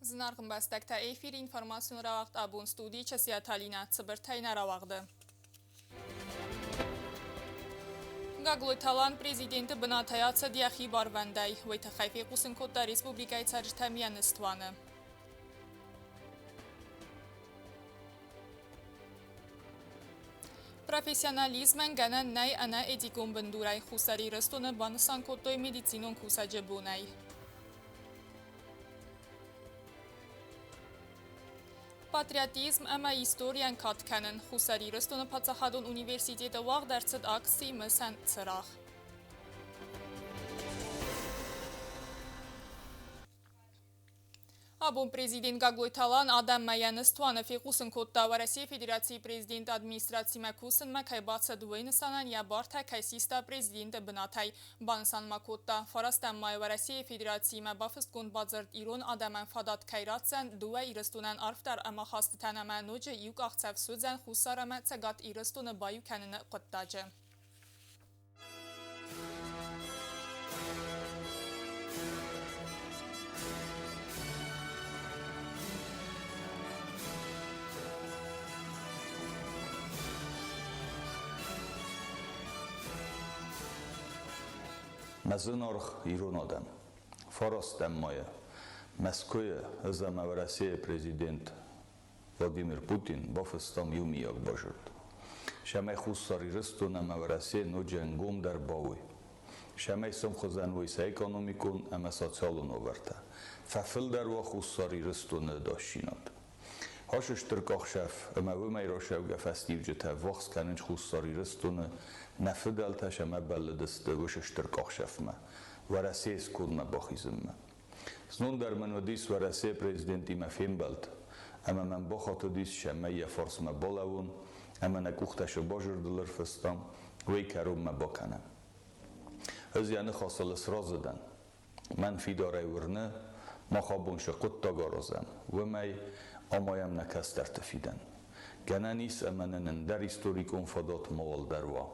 Зынаргъ ӕмбӕстӕгтӕ, эфиры информацион рауагъд абон студийы Часиаты Алинӕ цыбыртӕй нӕ рауагъды. Гаглойты Алан президенты бынатӕй ацыд йӕхи барвӕндӕй. Уый тыххӕй фехъусын кодта республикӕйы цӕрджытӕм йӕ ныстуаны. Профессионализмӕн гӕнӕн нӕй ӕнӕ этикон бындурӕй Хуссар Ирыстоны банысан кодтой медицинон кусӕджы бонӕй. Патриотизм ӕмӕ историйӕн кад кӕнын Хуссар Ирыстоны паддзахадон университеты уагъд ӕрцыд акци «Мысӕн цырагъ». Абон президент Гаглойты Алан адӕммӕ йӕ ныстуаны фехъусын кодта, Уӕрӕсейы Федерацийы президенты администрацимӕ кусынмӕ кӕй бацыд, уый нысанӕн йӕ бартӕ кӕй систа президенты бынатӕй. Банысан ма кодта, фарастӕм майы Уӕрӕсейы Федерациимӕ бафыстгонд бадзырд ирон адӕмӕн фадат кӕй ратдзӕн дыууӕ Ирыстонӕн арфдӕр ӕмахастытӕн ӕмӕ ноджы иу къахдзӕф суыдзӕн Хуссар ӕмӕ Цӕгат Ирыстоны баиу кӕныны хъуыддаджы. Мӕ зынаргъ ирон адӕм! Фарастӕм майы Мӕскуыйы ӕз ӕмӕ Уӕрӕсейы президент Владимир Путин бафыстам иумиаг базырд. Цӕмӕй Хуссар Ирыстон ӕмӕ Уӕрӕсе ноджы ӕнгомдӕр бауой. Цӕмӕй сӕм хуызӕн уой сӕ экономикон ӕмӕ социалон уавӕртӕ. Фӕфылдӕр уа Хуссар Ирыстоны ӕдасдзинад. Ас стыр къахсӕф ӕмӕ уымӕй рацӕугӕ фӕстиуджытӕ ӕввахс кӕнынц Хуссар Ирыстоны нӕ фыдӕлтӕ сӕмӕ бӕллыдысты уыцы стыр къахсӕфмӕ, Уӕрӕсейы скондмӕ бахизынмӕ. Знон дӕр мын уыдис Уӕрӕсейы президентимӕ фембӕлд, ӕмӕ мӕм бахатыдис, цӕмӕй йӕ фарсмӕ балӕууон ӕмӕ нӕ къухтӕ цы базырдыл ӕрфыстам, уый кӕронмӕ бакӕнӕм. Ӕз йӕ ныхасыл сразы дӕн. Мӕн фидарӕй уырны, мах абон цы хъуыддаг аразӕм, уымӕй амайӕм нӕ кӕстӕрты фидӕн. Гӕнӕн ис ӕмӕ нын ӕндӕр историкон фадат мауал дӕр уа.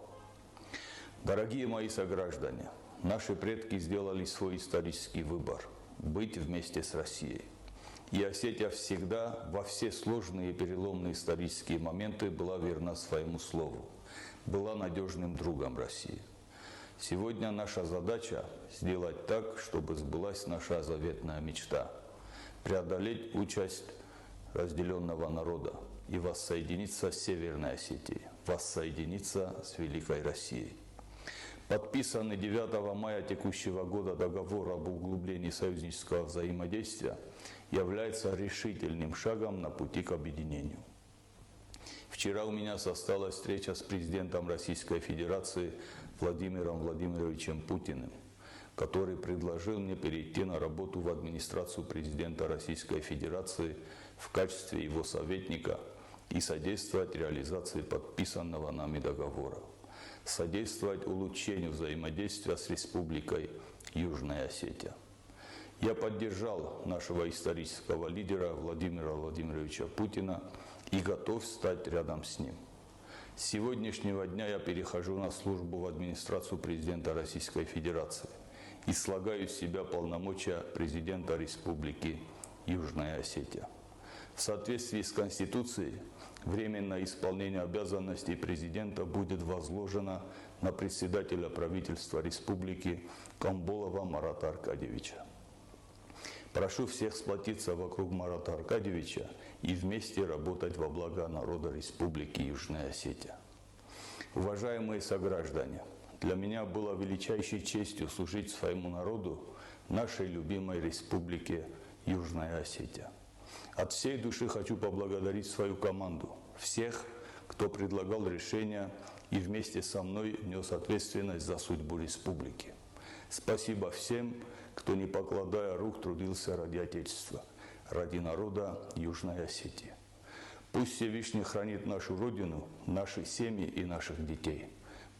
Дорогие мои сограждане, наши предки сделали свой исторический выбор – быть вместе с Россией. И Осетия всегда во все сложные и переломные исторические моменты была верна своему слову, была надежным другом России. Сегодня наша задача сделать так, чтобы сбылась наша заветная мечта – преодолеть участь разделенного народа и воссоединиться с Северной Осетией, воссоединиться с Великой Россией. Подписанный 9 мая текущего года договор об углублении союзнического взаимодействия является решительным шагом на пути к объединению. Вчера у меня состоялась встреча с президентом Российской Федерации Владимиром Владимировичем Путиным, который предложил мне перейти на работу в администрацию президента Российской Федерации в качестве его советника и содействовать реализации подписанного нами договора, содействовать улучшению взаимодействия с Республикой Южная Осетия. Я поддержал нашего исторического лидера Владимира Владимировича Путина и готов стать рядом с ним. С сегодняшнего дня я перехожу на службу в администрацию президента Российской Федерации и слагаю с себя полномочия президента Республики Южная Осетия. В соответствии с Конституцией, временное исполнение обязанностей президента будет возложено на председателя правительства республики Камболова Марата Аркадьевича. Прошу всех сплотиться вокруг Марата Аркадьевича и вместе работать во благо народа Республики Южная Осетия. Уважаемые сограждане, для меня было величайшей честью служить своему народу, нашей любимой республике Южная Осетия. От всей души хочу поблагодарить свою команду, всех, кто предлагал решения и вместе со мной нес ответственность за судьбу республики. Спасибо всем, кто, не покладая рук, трудился ради Отечества, ради народа Южной Осетии. Пусть Всевышний хранит нашу Родину, наши семьи и наших детей.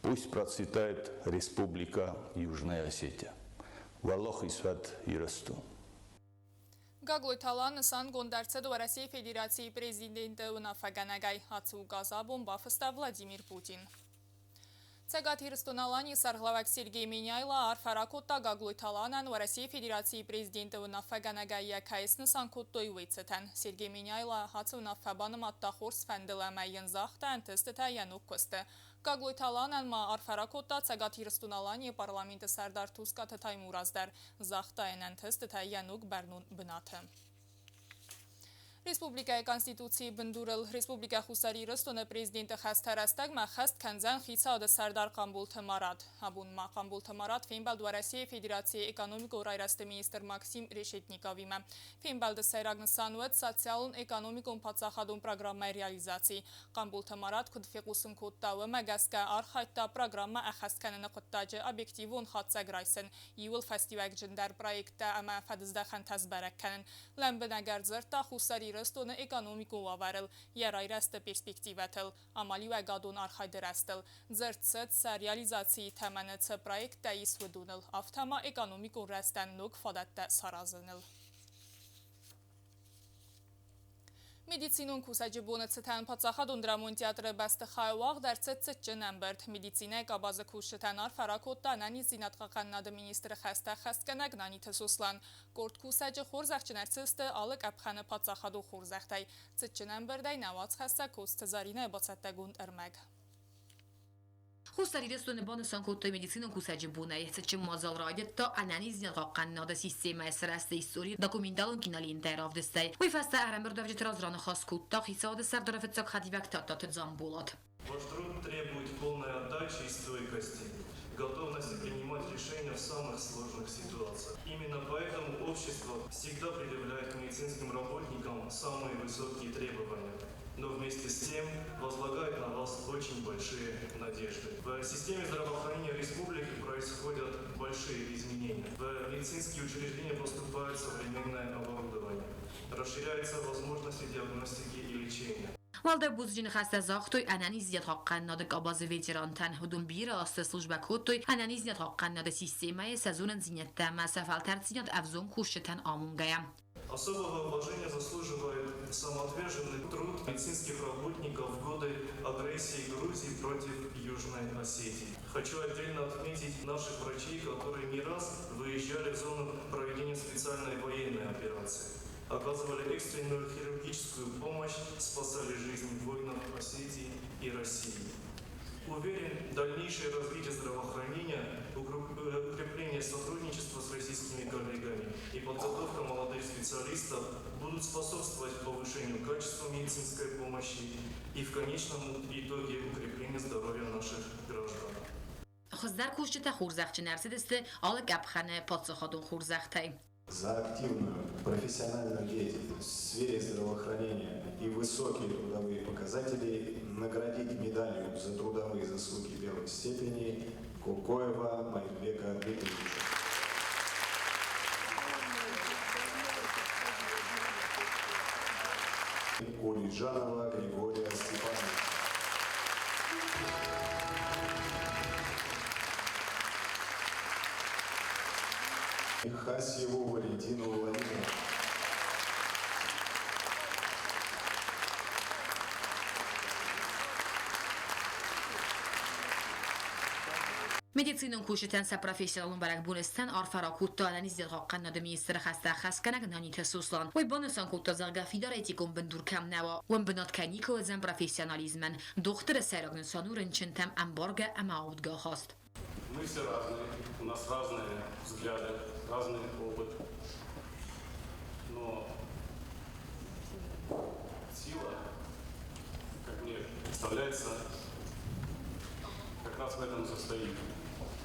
Пусть процветает Республика Южная Осетия. Уӕлахиз уӕд Ирыстон. Гаглойты Алан нысангонд ӕрцыд Уӕрӕсейы Федерацийы президенты уынаффӕгӕнӕгӕй. Ацы указ абон бафыста Владимир Путин. Цӕгат Ирыстон-Аланийы сӕргълӕууӕг Сергей Меняйло арфӕ ракодта Гаглойты Аланӕн, Уӕрӕсейы Федерацийы президенты уынаффӕгӕнӕгӕй йӕ кӕй снысан кодтой, уый цытӕн. Сергей Меняйло ацы уынаффӕ банымадта хорз фӕндыл ӕмӕ йын загъта ӕнтыстытӕ йӕ ног куысты. Гаглойты Аланӕн ма арфӕ ракодта Цӕгат Ирыстон-Аланийы парламенты сӕрдар Тускъаты Таймураз дӕр. Загъта йын ӕнтыстытӕ йӕ ног бӕрнон бынаты. Республикӕйы Конституцийы бындурыл Республикӕ Хуссар Ирыстоны президенты хӕстӕ рӕстӕгмӕ ӕххӕст кӕндзӕн хицауады сӕрдар Хъамболты Марат. Абон ма Хъамболты Марат фембӕлд Уӕрӕсейы Федерацийы экономикон райрӕзты министр Максим Решетниковимӕ. Фембӕлды сӕйраг нысан уыд социалон-экономикон паддзахадон программӕйы реализаци. Хъамболты Марат куыд фехъусын кодта, уымӕ гӕсгӕ архайдта программӕ ӕххӕст кӕныны хъуыддаджы объективон хатдзӕг райсын, иууыл фӕстиуӕгджындӕр проекттӕ ӕмӕ фӕдыздӕхӕнтӕ сбӕрӕг кӕнын. Лӕмбынӕг ӕрдзырдта Хуссар Ирыстоны экономикон уавӕрыл, йӕ райрӕзты перспективӕтыл, амалиуӕгадон архайды рӕзтыл. Дзырд цыд, сӕ реализацийы тӕмӕны цы проекттӕ ис, уыдоныл, афтӕ ма экономикон рӕзтӕн ног фадӕттӕ саразыныл. Медицинон кусӕджы боны цытӕн паддзахадон драмон театры бӕстыхайы уагъд ӕрцыд цытджын ӕмбырд. Медицинӕйы къабазы кусджытӕн арфӕ ракодта ӕнӕниздзинадхъахъхъӕнынады министры хӕстӕ ӕххӕстгӕнӕг Наниты Сослан. Къорд кусӕджы хорзӕхджын ӕрцыдысты алы къӕпхӕны паддзахадон хорзӕхтӕй. Цытджын ӕмбырдӕй нӕ уацхӕссӕг Коцты Заринӕйы бацӕттӕгонд ӕрмӕг. Хуссар Ирыстоны банысан кодтой медицинон кусӕджы бонӕй. Цытджын мадзал райдыдта ӕнӕниздзинад хъахъхъӕнынады системӕйы сырӕзты историйы документалон кинолентӕйы равдыстӕй. Уый фӕстӕ ӕрӕмбырдуӕвджыты раз раныхас кодта хицауады сӕрдары фыццаг хӕдивӕг Тадтаты Дзамболат. Ваш труд требует полной отдачи и стойкости, готовности принимать решения в самых сложных ситуациях. Именно поэтому общество всегда предъявляет к медицинским работникам самые высокие требования, но вместе с тем возлагает на вас очень большие надежды. В системе здравоохранения республики происходят большие изменения. В медицинские учреждения поступает современное оборудование. Расширяются возможности диагностики и лечения. Уӕлдай бузныджы ныхӕстӕ загътой ӕнӕниздзинад хъахъхъӕнынады къабазы ветерантӕн. Уыдон бирӕ азты службӕ кодтой ӕнӕниздзинад хъахъхъӕнынады системӕйы сӕ зонындзинӕдтӕ ӕмӕ сӕ фӕлтӕрддзинад ӕвзонг кусджытӕн амонгӕйӕ. Особого уважения заслуживает самоотверженный труд медицинских работников в годы агрессии Грузии против Южной Осетии. Хочу отдельно отметить наших врачей, которые не раз выезжали в зону проведения специальной военной операции, оказывали экстренную хирургическую помощь, спасали жизни воинов Осетии и России. Уверен, дальнейшее развитие здравоохранения, укрепление сотрудничества с российскими коллегами и подготовка молодых специалистов будут способствовать повышению качества медицинской помощи и в конечном итоге укреплению здоровья наших граждан. Хуыздӕр кусджытӕ хорзӕхджын ӕрцыдысты алы къӕпхӕны паддзахадон хорзӕхтӕй. За активную профессиональную деятельность в сфере здравоохранения и высокие трудовые показатели наградить медалью за трудовые заслуги первой степени Кокоева Майрбека Дмитриевича. Кулиджанова Григория Степановича. Хасьеву Валентину Владимировну. Медицинон кусджытӕн сӕ профессионалон бӕрӕгбоны цытӕн арфӕ ракодта ӕнӕниздзинад хъахъхъӕнынады министры хӕстӕ ӕххӕстгӕнӕг Наниты Сослан. Уый банысан кодта, зӕгъгӕ, фидар этикон бындур кӕм нӕ уа, уым бынат кӕй никуы уыдзӕн профессионализмӕн. Дохтыры сӕйраг нысан у рынчынтӕм ӕмбаргӕ ӕмӕ аудгӕ ахаст. Мы все разные, у нас разные взгляды, разный опыт. Но сила, как мне представляется, как раз в этом состоит.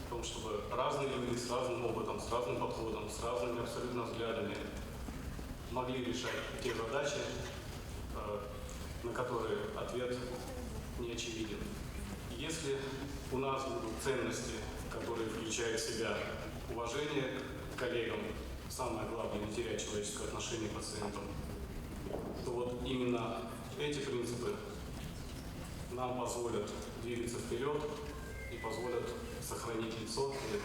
В том, чтобы разные люди с разным опытом, с разным подходом, с разными абсолютно взглядами могли решать те задачи, на которые ответ не очевиден. Если у нас будут ценности, которые включают в себя уважение к коллегам, самое главное, не терять человеческое отношение к пациентам, то вот именно эти принципы нам позволят двигаться вперед и позволят сохранить лицо перед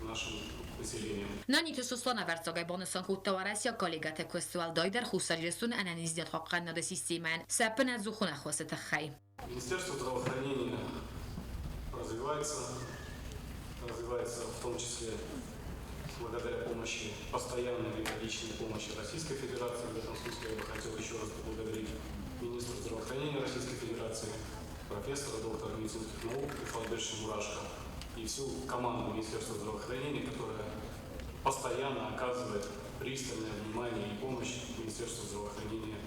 нашим населением. Наниты Сослан ӕвӕрццагӕй банысан кодта уӕрӕсейаг коллегӕты куыст, уӕлдайдӕр Хуссар Ирыстоны ӕнӕниздзинад хъахъхъӕнынады системӕйӕн сӕ ӕппынӕдзухон ӕххуысы тыххӕй. Министерство здравоохранения развивает Развивается, развивается в том числе благодаря помощи, постоянной методичной помощи Российской Федерации. В этом смысле я бы хотел еще раз поблагодарить министра здравоохранения Российской Федерации, профессора, доктора медицинских наук Михаила Мурашко и всю команду Министерства здравоохранения, которая постоянно оказывает пристальное внимание и помощь Министерству здравоохранения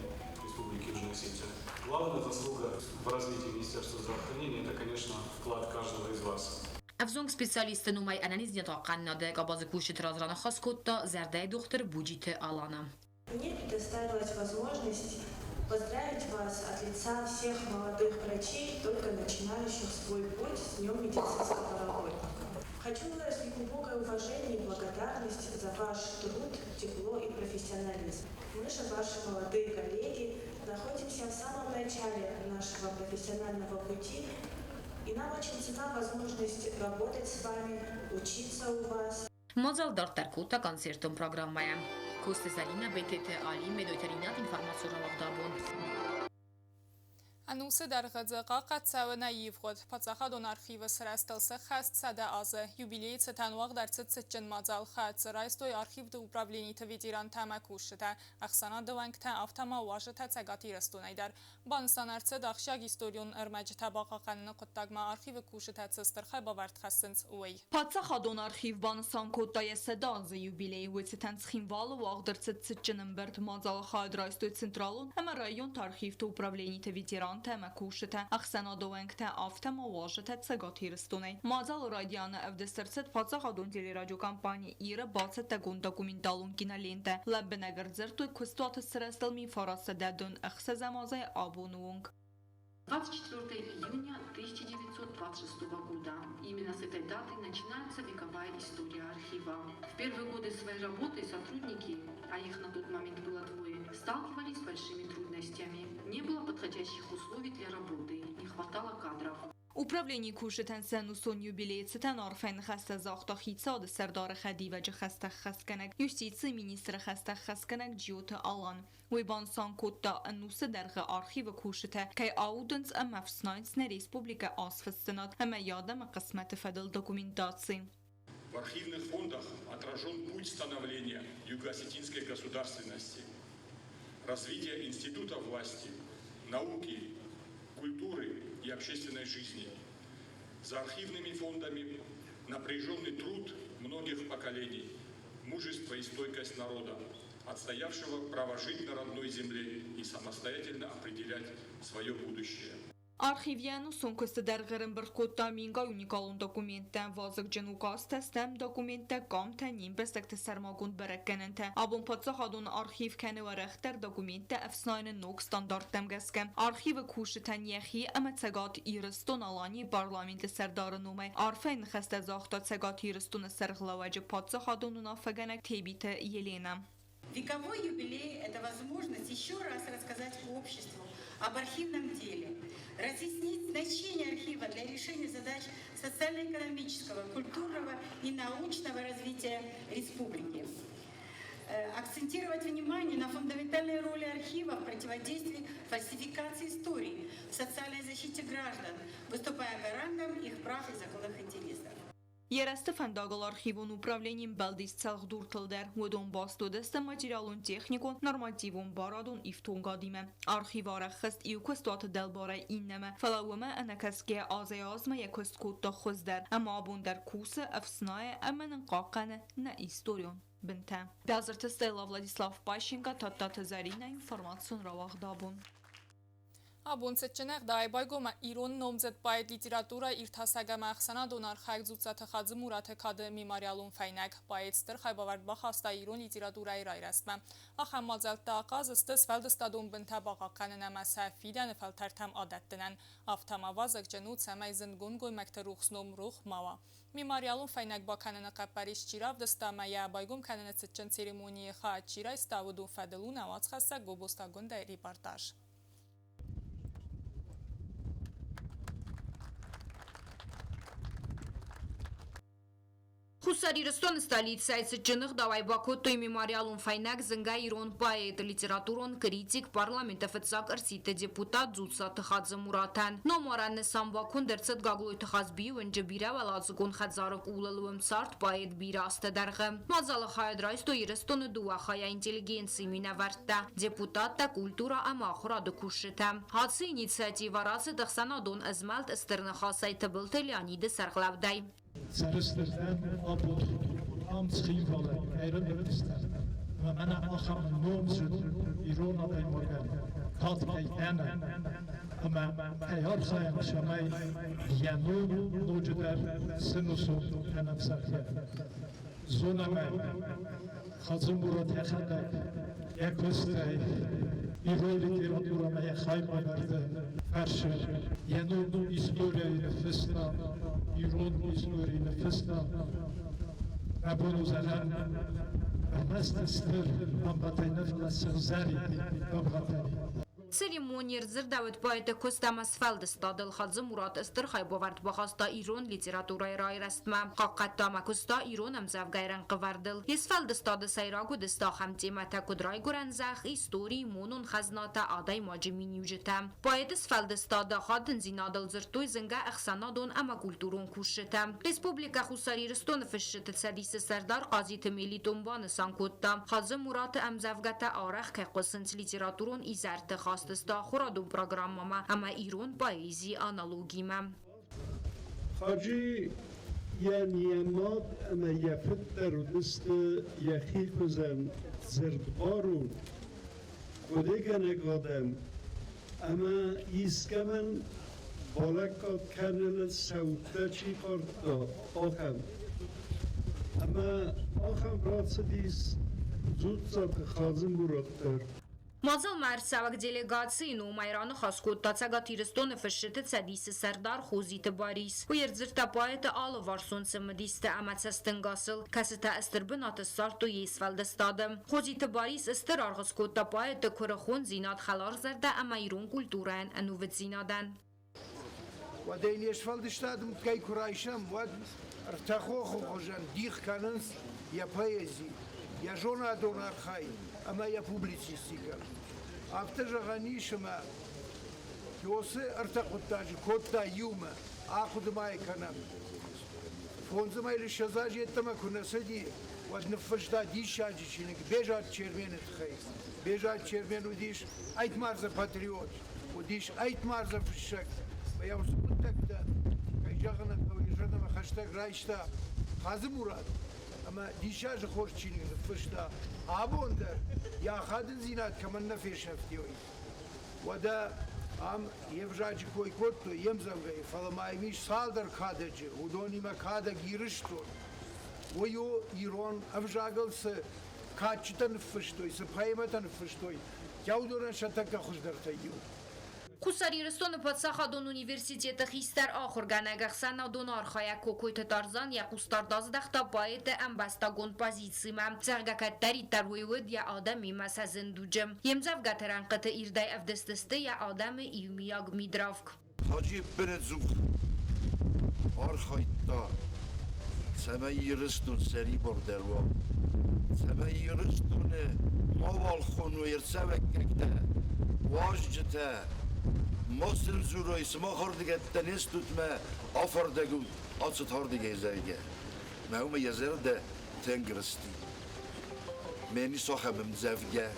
Республики Южная Осетия. Главная заслуга в развитии Министерства здравоохранения – это, конечно, вклад каждого из вас. Ӕвзонг специалистты номӕй ӕнӕниздзинад хъахъхъӕнынады къабазы кусджыты раз раныхас кодта зӕрдӕйы дохтыр Буджиты Алана. Мне предоставилась возможность поздравить вас от лица всех молодых врачей, только начинающих свой путь с Днем медицинского работника. Хочу выразить глубокое уважение и благодарность за ваш труд, тепло и профессионализм. Мы же, ваши молодые коллеги, находимся в самом начале нашего профессионального пути, и нам очень ценна возможность работать с вами, учиться у вас. Мадзал дарддӕр кодта концертон программӕйӕ. Коцты Зӕлинӕ, Бететы Али, Медойты Ринат, информацион рауагъдабон. Ӕнусы дӕргъы дзы хъахъхъӕд цӕуы нӕ ивгъуыд. Паддзахадон архивы сырӕзтыл сӕххӕст 100 азы. Юбилейы цытӕн уагъд ӕрцыд цытджын мадзал. Хайад дзы райстой архивты управлениты ветерантӕ ӕмӕ кусджытӕ, ӕхсӕнады уӕнгтӕ, афтӕ ма уазджытӕ Цӕгат Ирыстонӕй дӕр. Банысан ӕрцыд, ахсджиаг историон ӕрмӕджытӕ бахъахъхъӕныны хъуыддагмӕ архивы кусджытӕ цы стыр хайбавӕрд хӕссынц, уый. Паддзахадон архив банысан кодта йӕ 100 азы юбилей. Уый цытӕн Цхинвалы уагъд ӕрцыд цытджын ӕмбырд. Мадзалы хайад райстой централон ӕмӕ районты архивты управлениты ветерантӕ ӕмӕ кусджытӕ, ӕхсӕнады уӕнгтӕ, афтӕ ма уазджытӕ Цӕгат Ирыстонӕй. Мадзалы райдианы ӕвдыст ӕрцыд паддзахадон телерадиокомпани Ир-ы бацӕттӕгонд документалон кинолентӕ. Лӕмбынӕг ӕрдзырдтой куыстуаты сырӕзтыл 1936-ӕм азӕй абоны онг. 24 июня 1926 года. Именно с этой даты начинается вековая история архива. В первые годы своей работы сотрудники, а их на тот момент было двое, сталкивались с большими трудностями. Не было подходящих условий для работы, не хватало кадров. Управленийы кусджытӕн сӕ ӕнусон юбилейы цытӕн арфӕйы ныхӕстӕ загъта хицауады сӕрдары хӕдивӕджы хӕстӕ ӕххӕстгӕнӕг, юстицийы министры хӕстӕ ӕххӕстгӕнӕг Джиоты Алан. Уый банысан кодта, ӕнусы дӕргъы архивы кусджытӕ кӕй аудынц ӕмӕ ӕфснайынц нӕ республикӕ азфыссынад ӕмӕ йӕ адӕмы хъысмӕты фӕдыл документаци. В архивных фондах отражен путь становления юго-осетинской государственности, развитие института власти, науки, культуры и общественной жизни. За архивными фондами напряженный труд многих поколений, мужество и стойкость народа, отстоявшего право жить на родной земле и самостоятельно определять свое будущее. Архив йӕ ӕнусон куысты дӕргъы ӕрӕмбырд кодта мингай уникалон документтӕ, вазыгджын указтӕ, стӕм документтӕ, къамтӕ, не мбӕстӕгты сӕрмагонд бӕрӕггӕнӕнтӕ. Абон паддзахадон архив кӕны уӕрӕхдӕр документтӕ ӕфснайыны ног стандарттӕм гӕсгӕ. Архивы кусджытӕн йӕхи ӕмӕ Цӕгат Ирыстон-Аланийы парламенты сӕрдары номӕй арфӕйы ныхӕстӕ загъта Цӕгат Ирыстоны сӕргълӕууӕджы паддзахадон уынаффӕгӕнӕг Тебиты Еленӕ. Вековой юбилей – это возможность еще раз рассказать обществу об архивном деле, разъяснить значение архива для решения задач социально-экономического, культурного и научного развития республики. Акцентировать внимание на фундаментальной роли архива в противодействии фальсификации истории, в социальной защите граждан, выступая гарантом их прав и законных интересов. Йӕ рӕзты фӕндагыл архивон управлени ӕмбӕлдис цӕлхдуртыл дӕр. Уыдон баст уыдысты материалон-техникон, нормативон-барадон ифтонгадимӕ. Архив арӕх хызт иу куыстуаты дӕлбарӕй иннӕмӕ, фӕлӕ уымӕ ӕнӕкӕсгӕйӕ азӕй-азмӕ йӕ куыст кодта хуыздӕр ӕмӕ абон дӕр кусы, ӕфснайы ӕмӕ нын хъахъхъӕны нӕ историон бынтӕ. Бязырты Стелла, Владислав Пащенко, Тадтаты Зӕринӕ, информацион рауагъд абон. Абон цытджын ӕгъдауӕй байгом ирон номдзыд поэт, литературӕ иртасӕг ӕмӕ ӕхсӕнадон архайӕг Дзуццаты Хадзы-Мураты кады мемориалон фӕйнӕг. Поэт стыр хайбавӕрд бахаста ирон литературӕйы райрӕзтмӕ. Ахӕм мадзӕлттӕ ахъаз сты сфӕлдыстадон бынтӕ бахъахъхъӕнын ӕмӕ сӕ фидӕны фӕлтӕртӕм адӕттынӕн. Афтӕ ма вазыгджын у, цӕмӕй зындгонд гоймӕгты рухс ном рох ма уа. Мемориалон фӕйнӕг бакӕныны хъӕппӕрис чи равдыста ӕмӕ йӕ байгом кӕныны цытджын церемонийы хайад чи райста, уыдон фӕдыл у нӕ уацхӕссӕг Гобозты Агуындӕйы репортаж. Хуссар Ирыстоны столицӕйы цытджын ӕгъдауӕй бакодтой мемориалон фӕйнӕг зынгӕ ирон поэт, литературон критик, парламенты фыццаг ӕрсидты депутат Дзуццаты Хадзымуратӕн. Номарӕн нысан баконд ӕрцыд Гаглойты Хазбийы уынджы бирӕуӕладзыгон хӕдзары къулыл, уым цард поэт бирӕ азты дӕргъы. Мадзалы хайад райстой Ирыстоны дыууӕ хайӕ интеллигенцийы минӕвӕрттӕ, депутаттӕ, культурӕ ӕмӕ ахуырады кусджытӕ. Ацы инициативӕ рацыд ӕхсӕнадон ӕзмӕлд Стыр Ныхасӕй Тыбылты Леониды сӕргълӕудӕй. Сӕрыстыр дӕн абон ам Цхинвалы ӕрымбырд стӕм ӕмӕ мӕнӕ ахӕм номдзыд ирон адӕймагӕн кад кӕй кӕнӕм ӕмӕ кӕй архайӕм, цӕмӕй йӕ ном ноджыдӕр сӕнусон кӕнӕм, зӕгъгӕ. Зонӕм ӕй, Хадзымурат йӕхӕдӕг йӕ куыстӕй ирон литературӕмӕ йӕ хайбавӕрды фӕрцы йӕ ном историйы ныффыста, ирон историйы ныффыста. Мӕ бон у зӕгъӕн, ӕрмӕст стыр ӕмбатӕй нӕ, фӕлӕ сыгъзӕрин ӕмбатӕй. Церемонийы ӕрдзырдӕуыд поэты куыст ӕмӕ сфӕлдыстадыл. Хадзымурат стыр хайбавӕрд бахаста ирон литературӕйы райрӕзтмӕ. Хъахъхъӕдта ӕмӕ куыста ирон ӕмдзӕвгӕйы рӕнхъӕвӕрдыл. Йе сфӕлдыстады сӕйраг уыдысты ахӕм темӕтӕ, куыд райгуырӕн зӕхх, истори, монон хӕзнатӕ, адӕймаджы миниуджытӕ. Поэты сфӕлдыстады ахадындзинадыл дзырдтой зынгӕ ӕхсӕнадон ӕмӕ культурон кусджытӕ. Республикӕ Хуссар Ирыстоны Фысджыты цӕдисы сӕрдар Хъазиты Мелитон банысан кодта, Хадзы-Мураты ӕмдзӕвгӕтӕ арӕх кӕй хъуысынц литературон изӕрты хастысты ахуырадон программӕмӕ ӕмӕ ирон поэзийы аналогимӕ. Хаджи йӕн йӕ мад ӕмӕ йӕ фыд дӕр уыдысты йӕхи хуызӕн дзырдбару, хъуыдыгӕнӕг адӕм ӕмӕ искӕмӕн балӕггад кӕныныл сӕ удтӕ чи хъардта, ахӕм. Ӕмӕ ахӕм рацыдис Дзуццаты Хадзымурат дӕр. Мадзалмӕ ӕрцӕуӕг делегацийы номӕй раныхас кодта Цӕгат Ирыстоны Фысджыты цӕдисы сӕрдар Хозиты Барис. Уый ӕрдзырдта поэты алыварсон цымыдистӕ ӕмӕ цӕстӕнгасыл, кӕцытӕ стыр бынаты ссардтой йе сфӕлдыстады. Хозиты Барис стыр аргъ скодта поэты куырыхондзинад, хӕларзӕрдӕ ӕмӕ ирон культурӕйӕн ӕнувыддзинадӕн. Уӕдӕй не сфӕлдыстад ӕмткӕй куы райсӕм, уӕд ӕртӕ хохы хуызӕн дих кӕнынц йӕ поэзи, йӕ зонадон архайд ӕмӕ йӕ публицистикӕ. Афтӕ зӕгъӕн ис, ӕмӕ Пёсы ӕртӕ хъуыддаджы кодта иумӕ, ахъуыды ма йӕ кӕнӕм. Фондз мӕйы ссӕдз азы йеддӕмӕ куы нӕ цыди, уӕд ныффыста диссаджы чиныг Безат Чермены тыххӕй. Безат Чермен уыдис ӕйтмардзӕ патриот, уыдис ӕйтмардзӕ фыссӕг. Ӕмӕ йӕ уыцы хъуыддӕгтӕ, кӕй зӕгъын ӕй хъӕуы, йӕ зӕрдӕмӕ хӕстӕг райста Хадзымурат ӕмӕ диссаджы хорз чиныг ныффыста. Абон дӕр йӕ ахадындзинад кӕмӕн нӕ фесӕфти, уый. Уӕдӕ ам йе взаджы кой кодтой йе мдзӕвгӕйы, фӕлӕ ма йӕм ис цалдӕр кадӕджы, уыдонимӕ кадӕг Ирыстон. Уый у ирон ӕвзагыл цы кадджытӕ ныффыстой, цы поэмӕтӕ ныффыстой, уыдонӕн сӕ тӕккӕ хуыздӕртӕй иу. Хуссар Ирыстоны паддзахадон университеты хистӕр ахуыргӕнӕг ӕхсӕнадон архайӕг Кокойты Тарзан йӕ хъусдард аздӕхта поэты ӕмбӕстагон позицимӕ, зӕгъгӕ, кӕддӕриддӕр уый уыд йӕ адӕмимӕ сӕ зындуджы. Йе мдзӕвгӕты рӕнхъыты ирдӕй ӕвдыст сты йӕ адӕмы иумиаг мидравг. Хаджи ӕппынӕдзух архайдта, цӕмӕй Ирыстон сӕрибардӕр уа, цӕмӕй Ирыстоны мауал хоной ӕрцӕуӕггӕгтӕ, уазджытӕ, ма сын дзурой, сымахӕрдыгӕттӕ не стут мӕ афардӕг ут ацыт ардыгӕй, зӕгъгӕ. Мӕ уымӕ йӕ зӕрдӕ тынг рысти. Мӕ ницы ахӕм ӕмдзӕвгӕ.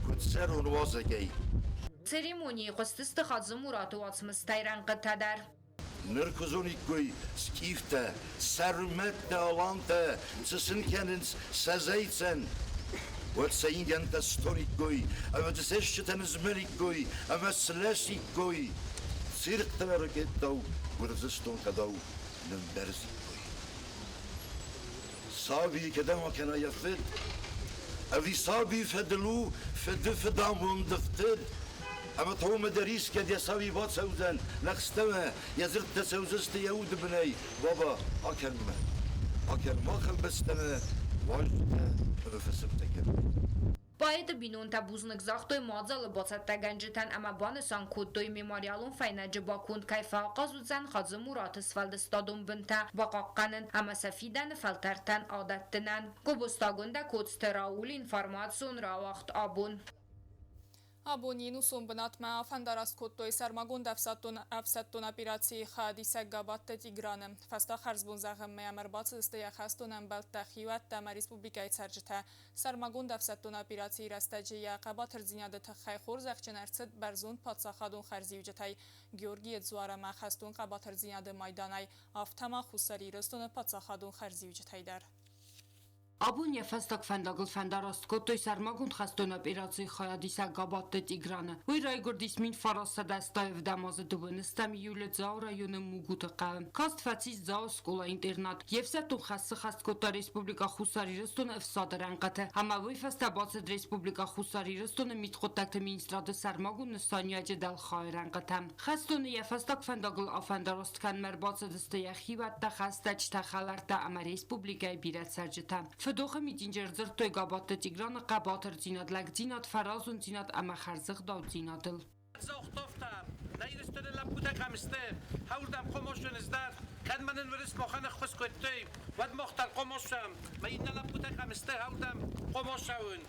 Куыд цӕрон уазӕгӕй? Церемонийы хъуыстысты Хадзымураты уацмыстӕй рӕнхъытӕ дӕр. Ныр куы зониккой скъифтӕ, сӕрмӕттӕ, алантӕ, цы сын кӕнынц сӕ зӕйцӕн, уӕд сӕ ингӕнтӕ стониккой ӕмӕ дзы се стджытӕ нызмӕликкой ӕмӕ слӕсиккой. Цирхътӕ ракеттау Гуырдзыстон кӕдау нымбӕрзиккой. Саби кӕдӕм акӕна йӕ фыд? Ӕви саби фӕдыл у фыды фыдамонды фтыд? Ӕмӕ та уымӕ дӕр искӕд йӕ саби бацӕудзӕн лӕгъстӕмӕ, йӕ дзырдтӕ цӕудзысты йӕ уды бынӕй, Баба, акӕн мӕ, акӕн махӕн бӕстӕмӕ, уазджытӕ ӕмӕ фысымтӕ кӕнӕм. Поэты бинонтӕ бузныг загътой мадзалы бацӕттӕгӕнджытӕн ӕмӕ банысан кодтой, мемориалон фӕйнӕджы баконд кӕй фӕахъаз уыдзӕн Хадзы-Мураты сфӕлдыстадон бынтӕ бахъахъхъӕнын ӕмӕ сӕ фидӕны фӕлтӕртӕн адӕттынӕн. Гобозтагондӕ Коцты Рауль информацион рауагъд абон. Абон йе нусон бынатмӕ афӕндараст кодтой сӕрмагонд ӕфсӕддон ӕфсӕддон операцийы хайадисӕг Габатты Тиграны. Фӕстаг хӕрзбон зӕгъынмӕ йӕм ӕрбацыдысты йӕ хӕстон ӕмбӕлттӕ, хиуӕттӕ ӕмӕ республикӕйы цӕрджытӕ. Сӕрмагонд ӕфсӕддон операцийы рӕстӕджы йӕ хъӕбатырдзинады тыххӕй хорзӕхджын ӕрцыд бӕрзонд паддзахадон хӕрзиуджытӕй Георгийы дзуар ӕмӕ хӕстон хъӕбатырдзинады майданӕй, афтӕ ма Хуссар Ирыстоны паддзахадон хӕрзиуджытӕй дӕр. Абон йӕ фӕстаг фӕндагыл фӕндараст кодтой сӕрмагонд хӕстон операцийы хайадисӕг Габатты Тиграны. Уый райгуырдис 1987 азы дыууынӕстӕм июлы Дзауы районы Мугуты хъӕуы. Каст фӕцис Дзауы скъола-интернат. Йе фсӕддон хӕс сыххӕст кодта Республикӕ Хуссар Ирыстоны ӕфсады рӕнхъыты ӕмӕ уый фӕстӕ бацыд Республикӕ Хуссар Ирыстоны мидхъуыддӕгты министрады сӕрмагонд нысаниуӕджы дӕлхайы рӕнхъытӕм. Хӕстоны йӕ фӕстаг фӕндагыл афӕндараст кӕнынмӕ ӕрбацыдысты йӕ хиуӕттӕ, хӕстӕджытӕ, хӕлӕрттӕ ӕмӕ республикӕйы бирӕ цӕрджытӕ. Фыдохы митинджы ӕрдзырдтой Габатты Тиграны хъӕбатырдзинад, лӕгдзинад, фӕразондзинад ӕмӕ хӕрзӕгъдаудзинадыл. Загътовта, нӕ Ирыстоны лӕппутӕ кӕм сты, хӕуырдӕм хъомосджын ыздӕхт, кӕд ма нын уырыс махӕн ӕххуыс кодтой, уӕд мах дӕр хъомосӕм, мӕ иннӕ лӕппутӕ кӕм сты, хӕуырдӕм хъомосӕуын.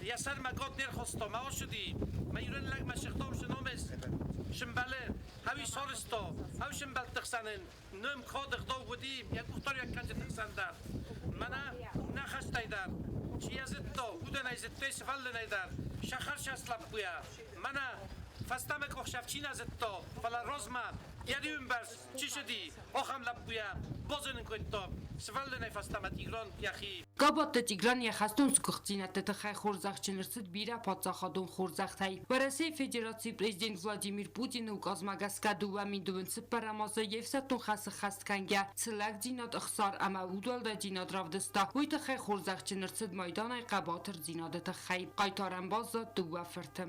Йӕ сӕрмӕ год не рхаста, мӕ ацыди, мӕ ирон лӕгмӕ сыгъдау номес сымбӕлы, хӕуи сарызта, хӕу сымбӕлтты хсӕн ын ном кады гъдау уыди йӕ къухдариуӕггӕнджыты хсӕн дӕр. Мӕнӕ нӕ хӕстӕй дӕр, чи йӕ зыдта, уыдонӕй зыдтой сывӕллонӕй дӕр, сӕхӕрсаст лӕппуйӕ. Мӕнӕ фӕстӕмӕ къухсӕф чи нӕ зыдта, фӕлӕ размӕ йӕ риуы чи цыди, ахӕм лӕппуйӕ базонын кодта сывӕллонӕй фӕстӕмӕ Тигран йӕхи. Габатты Тигран йӕ хӕстон сгуыхтдзинӕдты тыххӕй хорзӕхджын ӕрцыд бирӕ паддзахадон хорзӕхтӕй. Уӕрӕсейы Федерацийы президент Владимир Путины указмӕ гӕсгӕ 2024 азы йе фсӕддон хӕсы хӕст кӕнгӕ цы лӕгдзинад, ӕхсар ӕмӕ удуӕлдайдзинад равдыста, уый тыххӕй хорзӕхджын ӕрцыд майданӕй хъӕбатырдзинады тыххӕй. Хъайтарӕн баззад дыууӕ фырты.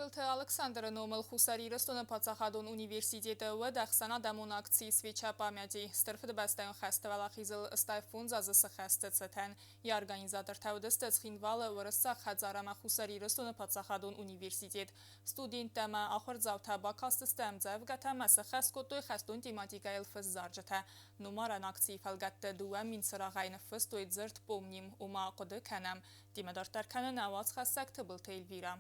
Тыбылты Алыксандры номыл Хуссар Ирыстоны паддзахадон университеты уӕд ӕхсӕнадӕмон акци «Свеча памяти» Стыр Фыдыбӕстӕйон хӕсты уӕлахизыл 85 азы цы хӕсты цытӕн йӕ организатортӕ уыдысты Цхинвалы Уырыссаг хӕдзар ӕмӕ Хуссар Ирыстоны паддзахадон университет. Студенттӕ ӕмӕ ахуырдзаутӕ бакастысты ӕмдзӕвгӕтӕ ӕмӕ сӕххӕст кодтой хӕстон тематикӕйыл фыст зарджытӕ. Номарӕн акцийы фӕлгӕтты 2000 цырагъӕй ныффыстой дзырд «Помним», ома хъуыды кӕнӕм. Темӕ дарддӕр кӕны нӕ уацхӕссӕг Тыбылты Эльвирӕ.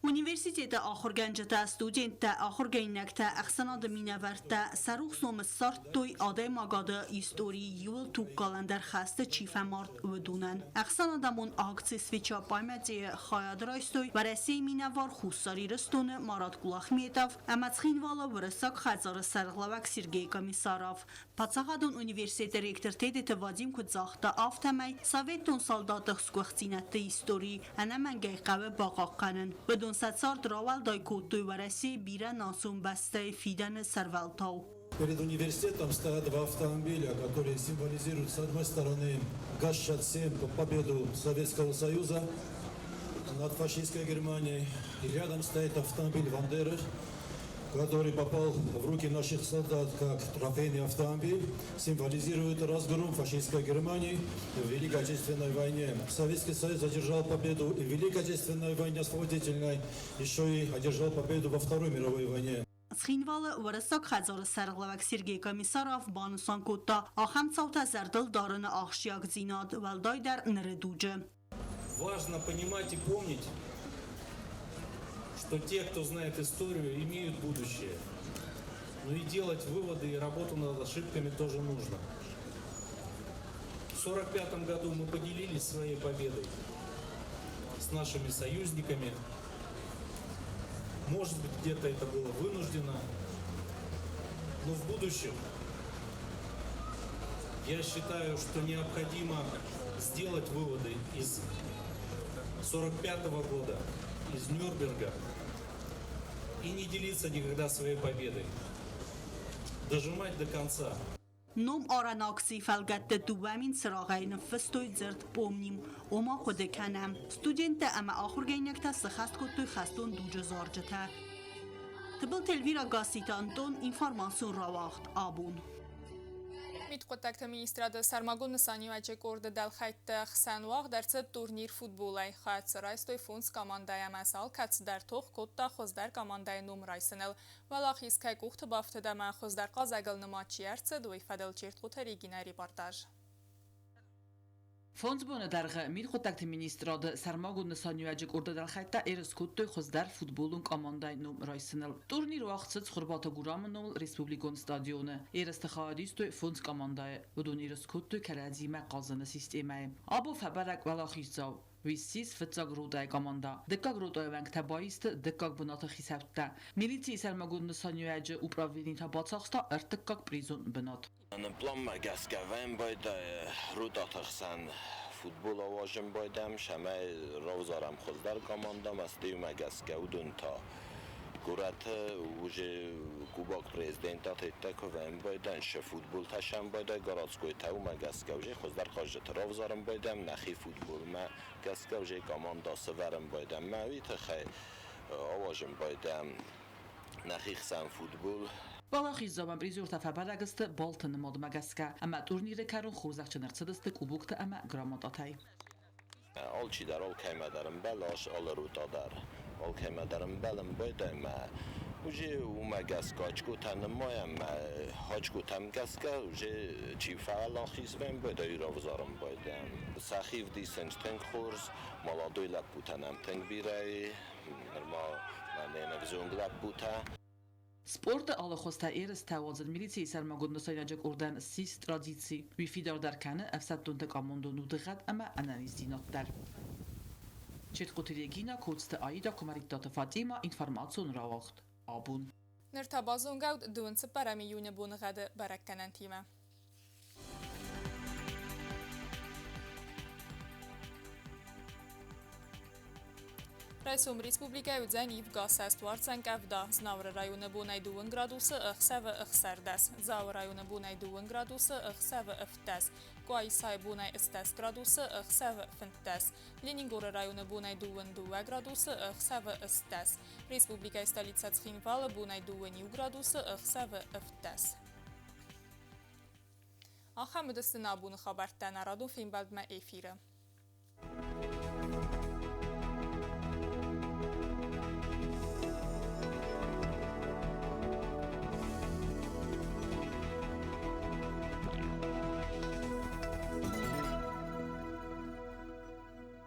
Университеты ахуыргӕнджытӕ, студенттӕ, ахуыргӕнинӕгтӕ, ӕхсӕнады минӕвӕрттӕ сӕ рухс ном ссардтой адӕймагады историйы иууыл тугкалӕндӕр хӕсты чи фӕмард, уыдонӕн. Ӕхсӕнадӕмон акци «Свеча памяти» хайад райстой Уӕрӕсейы минӕвар Хуссар Ирыстоны Марат Кулахметов ӕмӕ Цхинвалы Уырыссаг хӕдзары сӕргълӕууӕг Сергей Комиссаров. Паддзахадон университеты ректор Тедеты Вадим куыд загъта, афтӕмӕй советон салдаты сгуыхтдзинӕдты истори ӕнӕмӕнгӕй хъӕуы бахъахъхъӕнын. Уыдон сӕ цард рауӕлдай кодтой Уӕрӕсейы бирӕ национ бӕстӕйы фидӕны сӕрвӕлтау. Перед университетом стоят два автомобиля, которые символизируют, с одной стороны, ГАЗ-67, победу Советского Союза над фашистской Германией. И рядом стоит автомобиль «Вандеры», который попал в руки наших солдат как трофейный автомобиль, символизирует разгром фашистской Германии в Великой Отечественной войне. Советский Союз одержал победу и в Великой Отечественной войне освободительной, еще и одержал победу во Второй мировой войне. Цхинвалы Уырыссаг хӕдзары сӕргълӕууӕг Сергей Комиссаров банысан кодта, ахӕм цаутӕ зӕрдыл дарыны ахсджиагдзинад, уӕлдайдӕр ныры дуджы. Важно понимать и помнить, что те, кто знает историю, имеют будущее. Но и делать выводы и работу над ошибками тоже нужно. В 1945 году мы поделились своей победой с нашими союзниками. Может быть, где-то это было вынуждено, но в будущем я считаю, что необходимо сделать выводы из 1945 года, из Нюрнберга и не делиться никогда своей победой. Дожимать до конца. Номарӕн акцийы фӕлгӕтты 2000 цырагъӕй ныффыстой дзырд «Помним», ома хъуыды кӕнӕм. Студенттӕ ӕмӕ ахуыргӕнинӕгтӕ сыхӕст кодтой хӕстон дуджы зарджытӕ. Тыбылты Эльвира Гасситы Антон, информацион рауагъд абон. Мидхъуыддӕгты министрады сӕрмагонд нысаниуӕджы къорды дӕлхӕйтты хсӕн уагъд ӕрцыд турнир футболӕй. Хайад дзы райстой фондз командӕйы ӕмӕ сӕ алкӕцыдӕр тох кодта хуыздӕр командӕйы ном райсыныл. Уӕлахиз кӕй къухты бафтыд ӕмӕ хуыздӕр хъазӕгыл нымад чи ӕрцыд, уый фӕдыл Чертхъуты Регинӕйы репортаж. Фондз боны дӕргъы мидхъуыддӕгты министрады сӕрмагонд нысаниуӕджы къорды дӕлхӕйттӕ ерыс кодтой хуыздӕр футболон командӕйы ном райсыныл. Турнир уагъд цыд Цхуырбаты Гурамы номыл республикон стадионы. Ерысты хайад истой фондз командӕйы. Уыдон ерыс кодтой кӕрӕдзимӕ хъазыны системӕйы. Абон фӕбӕрӕг уӕлахиздзау. Уый ссис фыццаг ротӕйы командӕ. Дыккаг ротӕйы уӕнгтӕ баисты дыккаг бынаты хицӕуттӕ. Милицийы сӕрмагонд нысаниуӕджы управлени та бацахста ӕртыккаг призон бынат. Пъланмӕ гӕсгӕ вӕмбайдӕй ротӕты хсӕн футбол ауазын байдӕм, цӕмӕй равзарӕм хуыздӕр командӕмӕ, стӕй гӕсгӕ уыдон та горӕты уже Кубок Президента теттӕ куы вӕмбайдӕн, сӕ футболтӕ сӕмбайдӕй городской-тӕ, уымӕ гӕсгӕ уже хуыздӕр хъазджыты равзарын байдӕм, нӕхи футболмӕ гӕсгӕ уже командӕ сӕвӕрын байдӕм. Мӕ уый тыххӕй ауазын байдӕм нӕхи хсӕн футбол. Уӕлахиздзауӕн призертӕ фӕбӕрӕг сты баллты нымадмӕ гӕсгӕ ӕмӕ турниры кӕрон хорзӕхджын ӕрцыдысты кубоктӕ ӕмӕ грамотатӕй. Алчидӕр алкӕмӕ дӕр ӕмбӕлы, алы рота дӕр алкӕмӕ дӕр ӕмбӕлын байдаймӕ. Уже уымӕ гӕсгӕ очкотӕ нымайӕм, очкотӕм гӕсгӕ уже чи фӕуӕлахиз вӕмбайда, уый равзарын байдайӕм. Сӕхи вдисынц тынг хорз, молодой лӕппутӕ нӕм тынг бирӕ и, нырма мӕнӕ не взонг лӕппутӕ. Спорты алы хуызтӕ ерыстӕ уадзын милицийы сӕрмагонд нысайнаджы къордӕн ссис традици. Уый фидардӕр кӕны ӕфсӕддонты командон удыгъӕд ӕмӕ ӕнӕниздзинад дӕр. Четхъуты Регина, Коцты Аида, Куымӕридтаты Фатима, информацион рауагъд. Абон. Ныр та базонгӕ ут дыууын цыппӕрӕм июны боныгъӕды бӕрӕггӕнӕнтимӕ. Райсом республикӕйы уыдзӕн ивгӕ цӕст уардзӕн къӕвда. Знауыры районы бонӕй дыууын градусы, ӕхсӕвы ӕхсӕрдӕс. Дзауы районы бонӕй дыууын градусы, ӕхсӕвы ӕвддӕс. Къуайсайы бонӕй ӕстдӕс градусы, ӕхсӕвы фынддӕс. Ленингоры районы бонӕй дыууын дыууӕ градусы, ӕхсӕвы ӕстдӕс. Республикӕйы столицӕ Цхинвалы бонӕй дыууын иу градусы, ӕхсӕвы ӕвддӕс. Ахӕм уыдысты нӕ абоны хабӕрттӕ нӕ радон фембӕлдмӕ эфиры.